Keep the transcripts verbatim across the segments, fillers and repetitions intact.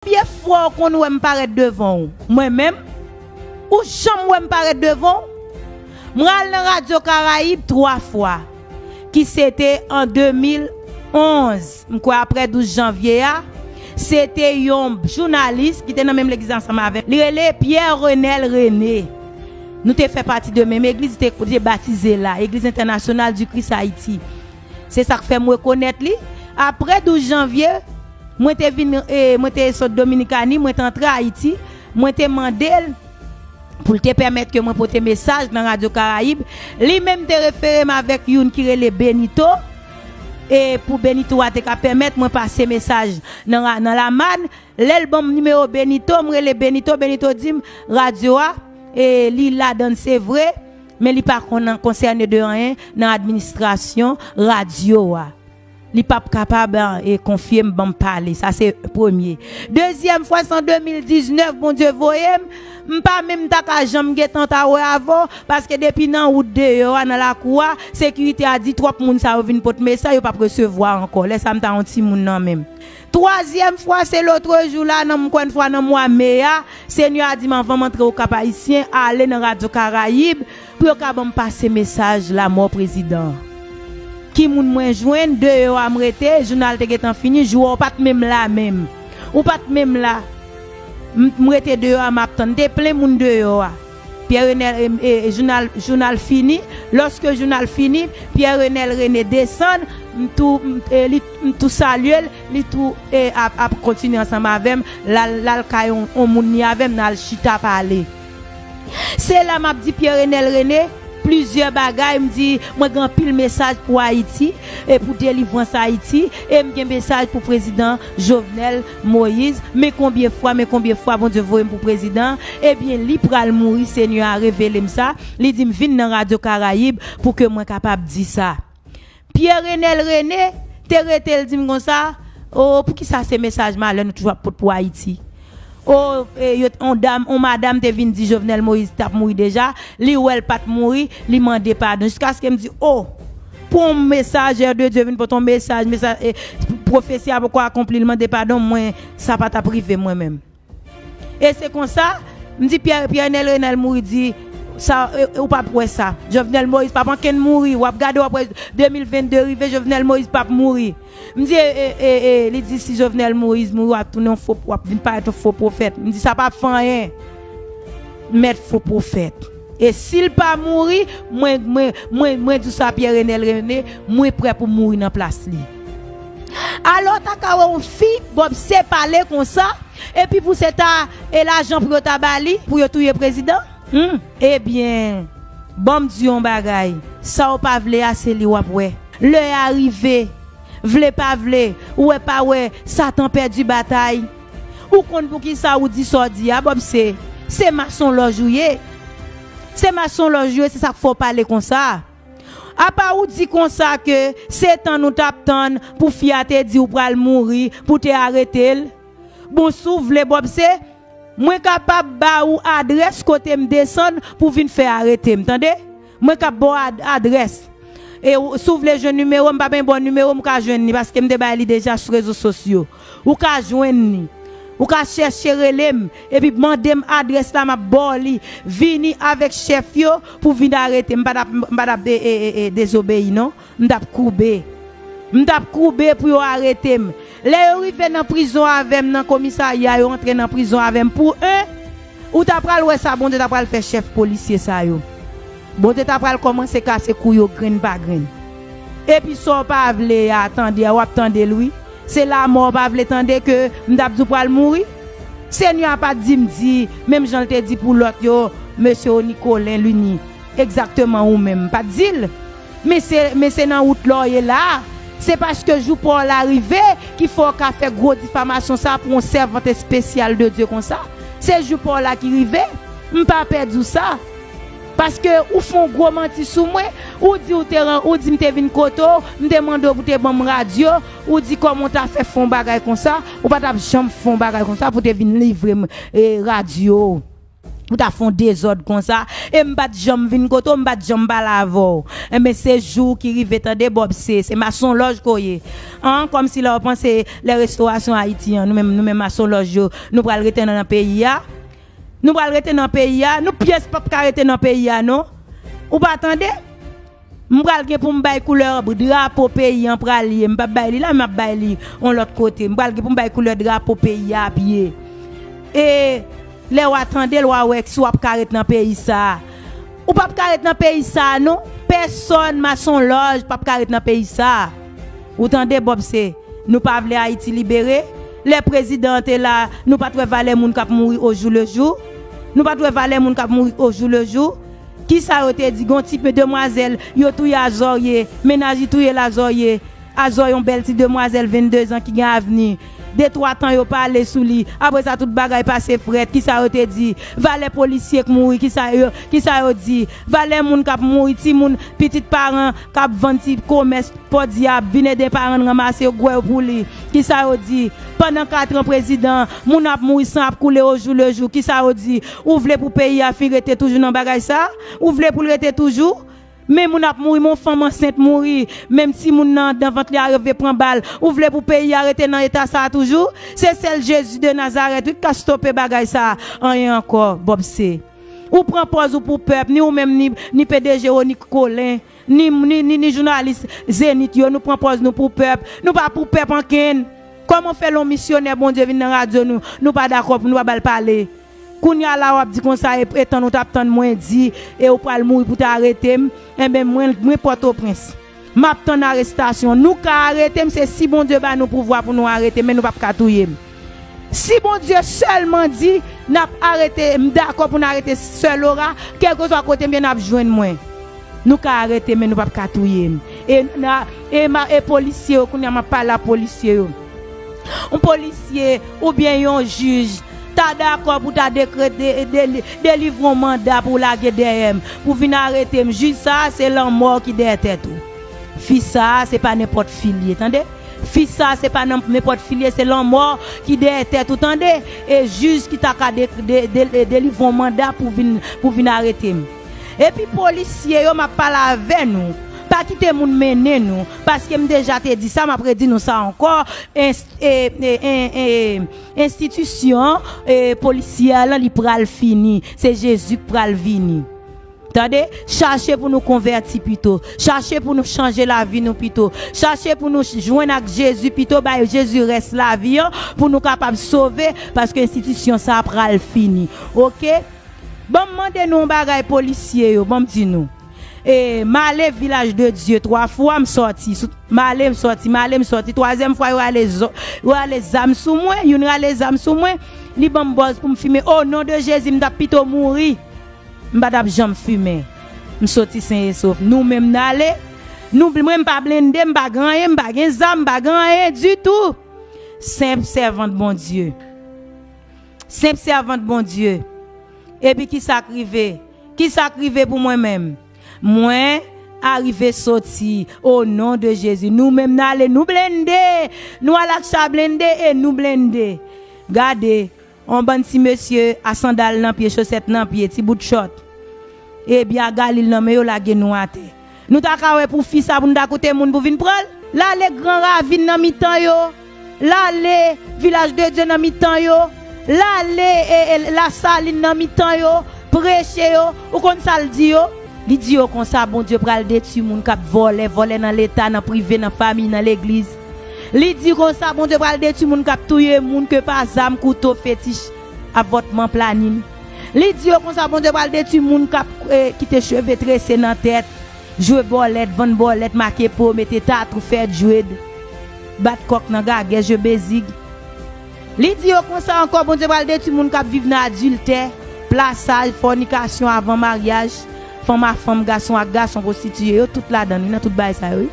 Konbyen fwa w konn wè m parèt devan w? Mwen menm? Ou janm wè m parèt devan w? Mwen al nan Radyo Karayib twa fwa, ki se te an de mil onz, m kwè apre douz janvye a, se te yon jounalis ki te nan menm legliz ansanm avè m. Li rele Pierre Renel René. Nou te fè pati de menm egliz, li te, te batize la, Eglise Internationale du Christ Haïti. Se sa k fè m rekonèt li. Apre douz janvye, mwen te vin, e, mwen te sot Dominikani, mwen te antre Ayiti, mwen te mande l pou l te pèmèt ke mwen pote mesaj nan Radyo Karayib. Li menm te refere m avèk youn ki rele Benito, e pou Benito a te ka pèmèt mwen pase mesaj nan, ra- nan Lamàn. Lè l ban m nimewo Benito, m rele Benito, Benito di m radyo a, e li ladan l se vre, men li pa konn konsène de anyen nan administrasyon radyo a. Li p ap kapab, e, konfye m, ban m pale. Sa se premye. Dezyèm fwa, se an de mil diznèf, Bondye voye m. M pa menm ta ka janm gentan ta wè avè w, paske depi nan wout deyò a, nan lakou a, sekirite a di twòp moun sa yo vin pot mesaj, yo p ap resevwa ankò. Lè sa a, m ta yon timoun nan menm. Twazyèm fwa, se lotrejou la, nan, ankò yon fwa, nan mwa me a, Senyè a di m, anvan m antre Okap Ayisyen, ale nan Radyo Karayib, pou yo ka ban m pase mesaj lamò prezidan an. Ki moun mwen jwenn? Deyò a m rete, jounal te gentan fini, jou a w pa t menm la menm. Ou pa t menm la. M, m rete deyò a, m ap tann. Te plen moun deyò a. Pierre Renel, e, e, e, jounal, jounal fini. Lòske jounal fini, Pierre Renel René desann, m tou, m, e, li, m tou salye l, li tou, e, ap, ap kontinye ansanm avè m, l al, l al kay on, on moun li avè m, n al chita pale. Se la m ap di Pierre Renel René plizyè bagay, m di, mwen gen anpil mesaj pou Ayiti, e pou delivrans Ayiti, e m gen mesaj pou prezidan Jovenel Moïse. Men konbyen fwa, men konbyen fwa Bondye voye m pou prezidan, ebyen, li pral mouri, Senyè a revele m sa, li di m vin nan Radyo Karayib pou ke mwen kapab di sa. Pierre Renel René te rete, l di m konsa, o, poukisa se mesaj malè nou toujou ap pot pou Ayiti? O, e, yo, on dam, on madam te vin di Jovenel Moïse t ap mouri deja, li wè l pa t mouri, li mande padon. Jiskaske m di, o, pou on mesajè de Dye vin pot on mesaj, mesaj, e, pwofesi a poko akonpli, l mande padon, mwen, sa pa t ap rive mwen menm. E se konsa, m di Pierre, Pierre Renel René mouri, di, sa, e, e, ou p ap wè sa. Jovenel Moïse p ap ankenn mouri, w ap gade, w ap wè de mil vennde rive, Jovenel Moïse p ap mouri. M di, e, e, e, e, li di, si Jovenel Moïse mouri, w ap tounen yon fo, w ap vin parèt yon fo pwofèt. M di, sa p ap fè anyen. Mèt fo pwofèt. E si l pa mouri, mwen, mwen, mwen, mwen di sa Pierre Renel René, mwen prè pou mouri nan plas li. Alò, w ta ka wè yon fi, Bob se pale konsa, epi pou se ta, e lajan pou yo ta ba li, pou yo touye prezidan? Hmm. Ebyen, ban m di yon bagay, sa w pa vle a, se li w ap wè. Lè a rive, vle pa vle, ou wè pa wè, Satan pèdi batay. Ou konn poukisa ou di sa w di a, Bob se, se masonlòj ou ye. Se masonlòj ou ye, se sa k fè w pale konsa. Apa ou di konsa ke se tann ou t ap tann pou fi a te di w pral mouri, pou te arete l? Bon, si w vle, Bob se, mwen kapab ba ou adrès kote m desann pou vin fè arete m, tande? Mwen kab ba w ad-, adrès. E w-, si w vle jwenn nimewo m, m pa benyen ba w nimewo m, ou ka jwenn li, paske m te bay li deja sou rezo sosyo. Ou ka jwenn li. Ou ka chèche rele m, epi mande m adrès la, m ap ba w li. Vini avèk chèf yo pou vin arete m. M pa t ap, m pa t ap de-, e, e, e, dezobeyi, non. M t ap koube. M t ap koube pou yo arete m. Lè yo rive nan prizon avè m, nan komisarya, yo antre nan prizon avè m pou en, ou ta pral wè sa Bondye ta pral fè chèf polisye sa yo. Bondye ta pral kòmanse kase kou yo grenn pa grenn. Epi sa w pa vle a, tande a, w ap tande l wi. Se lanmò w pa vle tande ke m t ap di w pral mouri. Senyè a pa t di m di, menm jan l te di pou lòt yo, mesye Nicolin, Luni. Egzakteman ou menm, m pa t di l. Men se, men se nan wout la w ye la a. Se paske jou pa w la rive ki fè w ka fè gwo difamasyon sa a pou yon sèvant espesyal de Dye konsa. Se jou pa w la ki rive. M pa pè di w sa. Paske ou fè yon gwo manti sou mwen. Ou di w te ran-, ou di m te vin kote w, m te mande w pou te ban m radyo. Ou di kòman w ta fè fè yon bagay konsa. Ou pa t ap janm fè yon bagay konsa pou te vin livre m, e, radyo w. Ou ta fè yon dezòd konsa, e m pa t janm vin kote w, m pa t janm pale avè w. Enben, se jou ki rive, tande, Bòb, se, se masonlòj ke w ye. An, kòmsi lè w panse lè restorasyon Ayiti an, nou menm, nou menm masonlòj yo, nou pral rete nan, nan peyi a. Nou pral rete nan peyi a, nou pyès p ap ka rete nan peyi a, non. Ou pa tande? M pral gen pou m bay koulè drapo peyi an pral ye. M p ap bay li la, m ap bay li yon lòt kote. M pral gen pou m bay koulè drapo peyi a ap ye. E lè w a tande l, w a wè si w ap ka ret nan peyi sa a. Ou p ap ka ret nan peyi sa a, non. Pèsòn, masonlòj, p ap ka ret nan peyi sa a. Ou tande, Bòb, se, nou pa vle Ayiti libere. Lè prezidan an te la, nou pa t wè valè moun k ap mouri ojoulejou. Nou pa t wè valè moun k ap mouri ojoulejou. Kisa yo te di? Gon ti demwazèl, yo touye Azòrye, mennaj li touye Lazòrye. Azòrye, yon bèl ti demwazèl venndezan ki gen avni. De twa tan yo pale sou li. Apre sa, tout bagay pase frèt. Kisa yo te di? Valè polisye k mouri, kisa yo, kisa yo di? Valè moun k ap mouri, timoun, pitit paran k ap vann ti komès podyab, vin ede paran n ranmase yo, gwè yo pou li. Kisa yo di? Pandan kat an prezidan, moun ap mouri, san ap koule ojoulejou. Kisa yo di? Ou vle pou peyi a fin rete toujou nan bagay sa? Ou vle pou l rete toujou? Men moun ap mouri, men yon fanm ansent mouri, menm timoun nan anndan vant li a rive pran bal. Ou vle pou peyi a rete nan eta sa a toujou? Se sèl Jezi de Nazarèt, wi, k ka stope bagay sa a. Anyen ankò, Bòb, se. Ou pran pòz ou pou pèp, ni ou menm, ni, ni P D G Rony Colin, ni, ni, ni, ni jounalis Zenith yo, nou pran pòz nou pou pèp. Nou pa pou pèp ankenn. Kòman fè lè yon misyonè Bondye vin nan radyo nou, nou pa dakò pou nou pa ba l pale? Kounye a la w ap di konsa, e, e tann ou t ap tann mwen di, e ou pral mouri pou ta arete m, enben mwen, mwen Pòtoprens. M ap tann arestasyon. Nou ka arete m, se si Bondye ba nou pouvwa pou nou arete m, men nou p ap ka touye m. Si Bondye sèlman di n ap arete, m dakò pou n arete Sè Laura, kèlkeswa kote m ye, n ap jwenn mwen. Nou ka arete m, men nou p ap ka touye m. E, na, e, ma, e polisye yo, kounye a m ap pale a polisye yo. Yon polisye oubyen yon jij ta dakò pou ta dekrete, de, delivre yon manda pou lage dèyè m, pou vin arete m. Jij sa a, se lanmò ki dèyè tèt ou. Fi sa a, se pa nenpòt fi l ye, tande? Fi sa a, se pa nan, nenpòt fi l ye, se lanmò ki dèyè tèt ou, tande? E jij ki ta ka de, de, de, delivre yon manda pou vin, pou vin arete m. Epi polisye yo, m ap pale avè nou. Pa kite moun mennen nou, paske m deja te di sa, m ap redi nou sa ankò. Enst, e, e, e, e, enstitisyon, e, polisyè lan, li pral fini. Se Jezi k pral vini. Tande? Chache pou nou konvèti pito. Chache pou nou chanje lavi nou pito. Chache pou nou jwenn ak Jezi pito, bay Jezi rès lavi an, pou nou kapab sove, paske enstitisyon sa a pral fini. Oke? Ban m mande nou yon bagay, polisye yo, ban m di nou. E, m ale Vilaj de Dye twa fwa, m sòti. Sou, m ale, m sòti, m ale, m sòti. Twazyèm fwa, yo ale, zo, yo ale zam sou mwen, youn rale zam sou mwen, li ban m bòz pou m fimen. O non de Jezi, m t ap pito mouri. M pa t ap janm fimen. M soti sen e sof. Nou menm n ale. Nou, mwen m pa blende, m pa gen anyen, m pa gen zam, m pa gen anyen ditou. Senp sèvant Bondye. Senp sèvant Bondye. Epi kisa k rive? Kisa k rive pou mwen menm? Mwen arive soti o non de Jezi. Nou menm n ale, nou blende. Nou al ak cha blende e nou blende. Gade, yon bann ti mesye a sandal nan pye, chosèt nan pye, ti bout chòt. E byen a galil nan men yo lage nou atè. Nou ta ka wè pou fi sa pou nou ta koute moun pou vin pran l. L ale Gran Ravin nan mitan yo. L ale Vilaj de Dye nan mitan yo. L ale e, e, Lasalin nan mitan yo. Preche yo. Ou konn sa l di yo? Li di yo konsa, Bondye pral detwi moun k ap vòlè, vòlè nan leta, nan prive, nan fanmi, nan legliz. Li di konsa, Bondye pral detwi moun k ap touye moun ke pa zam, kouto, fetich, avòtman, planin. Li di yo konsa, Bondye pral detwi moun k ap, eh, kite cheve trese nan tèt, jwe bòlèt, vann bòlèt, make po, mete tatou, fè djwed, bat kòk nan gagè, jwe bezig. Li di yo konsa ankò, Bondye pral detwi moun k ap viv nan adiltè, plasaj, fònikasyon avan maryaj, fanm a fanm, gason ak gason, pwostitiye, yo tout ladan l, wi, nan tout bagay sa yo, wi.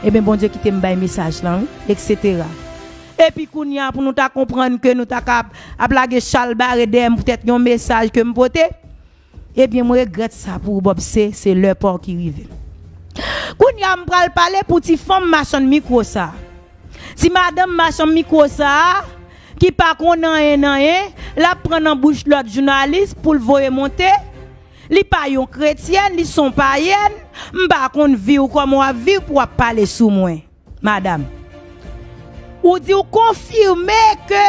Ebyen, Bondye kite m bay mesaj lan, wi, etsetera. Epi kounye a, pou nou ta konprann ke nou ta ka ap, ap lage chalbare dèyè m poutèt yon mesaj ke m pote, ebyen, m regrèt sa pou ou, Bòb, se, se lè pa w ki rive. Kounye a, m pral pale pou ti fanm machann mikwo sa a. Ti madanm machann mikwo sa a, ki pa konn anyen, anyen, L ap pran nan bouch lòt jounalis pou l voye monte. Li pa yon kretyèn, li s on payèn. M pa konn vi w kòman w ap viv pou w ap pale sou mwen, madanm. Ou di w konfime ke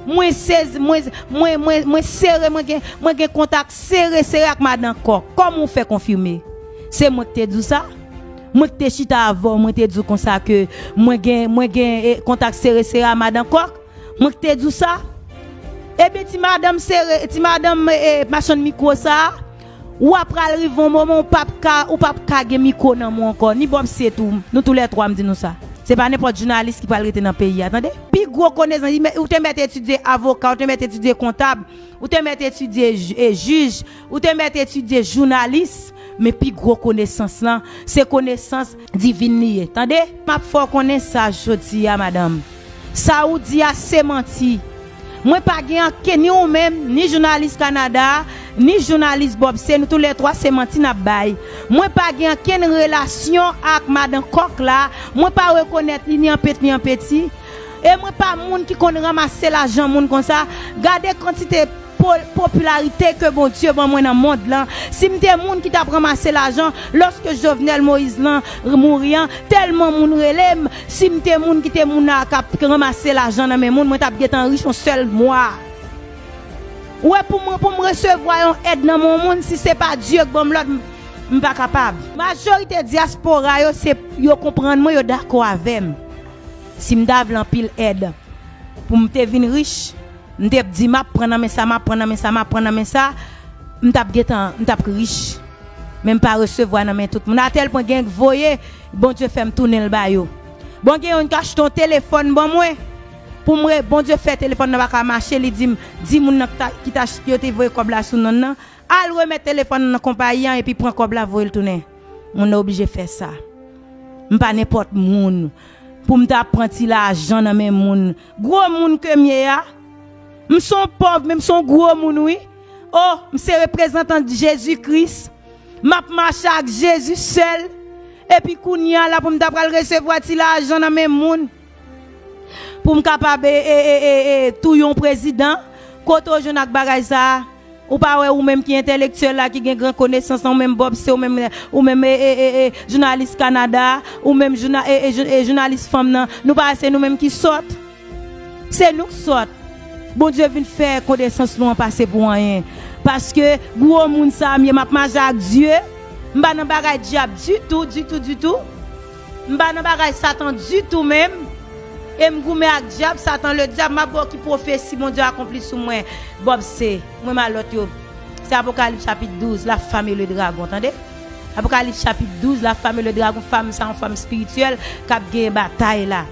mwen sezi, mwen, mwen, mwen, mwen sere, mwen gen, mwen gen kontak sere, sere ak madan Kòk. Kòman w fè konfime? Se mwen ki te di w sa? Mwen ki te chita avè w, mwen te di w konsa ke mwen gen, mwen gen, eh, kontak sere, sere a madan Kòk? Mwen ki te di w sa? Ebyen, ti madanm sere, ti madanm, eh, eh, machann mikwo sa a, w ap pral rive yon moman ou p ap ka, ou p ap ka gen mikwo nan men w ankò, ni Bòb Se tou. Nou toulètwa, m di nou sa. Se pa nenpòt jounalis ki pral rete nan peyi a, tande. Pi gwo konesans, ou te mèt etidye avoka, ou te mèt etidye kontab, ou te mèt etidye j-, eh, jij, ou te mèt etidye jounalis, men pi gwo konesans lan, se konesans divin li ye, tande. M ap fè w konnen sa jodi a, madanm. Sa ou di a se manti. Mwen pa gen ankenn, ni ou menm, ni jounalis Kanada a, ni jounalis Bòb Se, nou toulètwa se manti n ap bay. Mwen pa gen ankenn relasyon ak madan Kòk la, mwen pa rekonèt li ni an pet ni an peti. E mwen pa moun ki konn ranmase lajan moun konsa. Gade kantite po-, popilarite ke Bondye ban mwen nan mond lan. Si m te moun ki t ap ranmase lajan, lòske Jovenel Moïse lan mouri an, tèlman moun rele m, si m te moun ki te moun a k ap ranmase lajan nan men moun, mwen t ap gentan rich yon sèl mwa. Ou wè, pou mwen, pou m resevwa yon èd nan men yon moun, si se pa Dye k ban m lòd, m, m pa kapab. Majorite dyaspora yo, se, yo konprann mwen, yo dakò avè m. Si m ta vle anpil èd pou m te vin rich, m te di, "M ap pran nan men sa, m ap pran nan men sa, m ap pran nan men sa," m t ap gentan, m t ap rich. Men m pa resevwa nan men tout moun. Atèl pwen gen k voye, Bondye fè m tounen l ba yo. Bon, gen youn k achte yon telefòn ban mwen. Pou m re-, Bondye fè telefòn nan pa ka mache, li di m, "Di moun nan ki ta, ki ta, yo te voye kòb la sou non l nan, al remèt telefòn nan nan konpayi an epi pran kòb la, voye l tounen." Moun nan oblije fè sa. M pa nenpòt moun pou m ta pran ti lajan nan men moun. Gwo moun ke m ye a, m s on pòv, men m s on gwo moun, wi. O, m se reprezantan Jezi Kris. M ap mache ak Jezi sèl. Epi kounye a la pou m ta pral resevwa ti lajan nan men moun. Pou m kapab, e, e, e, e, e, touye yon prezidan. Kote w jwenn ak bagay sa a? Ou pa wè ou menm ki entèlektyèl la, ki gen gran konesans lan, ou menm Bòb Se, ou menm, ou menm, e, e, e, e, jounalis Kanada, ou menm jouna-, e, e, jou-, e, jounalis fanm nan, nou pa wè se nou menm ki sòt? Se nou k sòt. Bondye vin fè konesans nou an pase pou anyen. Paske gwo moun sa a m ye, m ap mache ak Dye. M pa nan bagay dyab ditou, ditou, ditou. M pa nan bagay Satan ditou menm. E m goumen ak dyab, Satan ledyab. M ap ba w ki pwofesi Bondye akonpli sou mwen. Bòb Se, mwen malòt yo. Se Apokalips chapit douz, la femme et le dragon, tande? Apokalips chapit douz, la femme et le dragon, fanm sa yon fanm espirityèl k ap genyen batay la.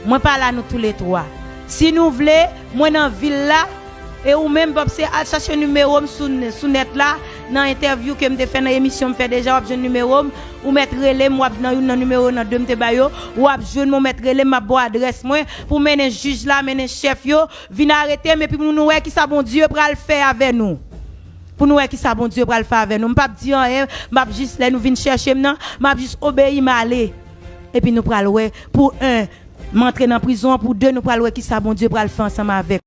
Mwen pa la, nou toulètwa. Si nou vle, mwen nan vil la, e ou menm, Bòb Se, al chache nimewo m sou, sou nèt la, nan entèvyou ke m te fè, nan emisyon m fè deja, w ap jwenn nimewo m, ou mèt rele m, w ap nan youn nan nimewo nan de m te ba yo, w ap jwenn mwen, w mèt rele m, m ap ba w adrès mwen, pou mennen jij la, mennen chèf yo, vin arete m, epi pou nou wè kisa Bondye pral fè avè nou. Pou nou wè kisa Bondye pral fè avè nou. M p ap di anyen, m ap jis, lè nou vin chèche m nan, m ap jis obeyi m ale. Epi nou pral wè, pou en, m antre nan prizon an, pou de, nou pral wè kisa Bondye pral fè ansanm avèk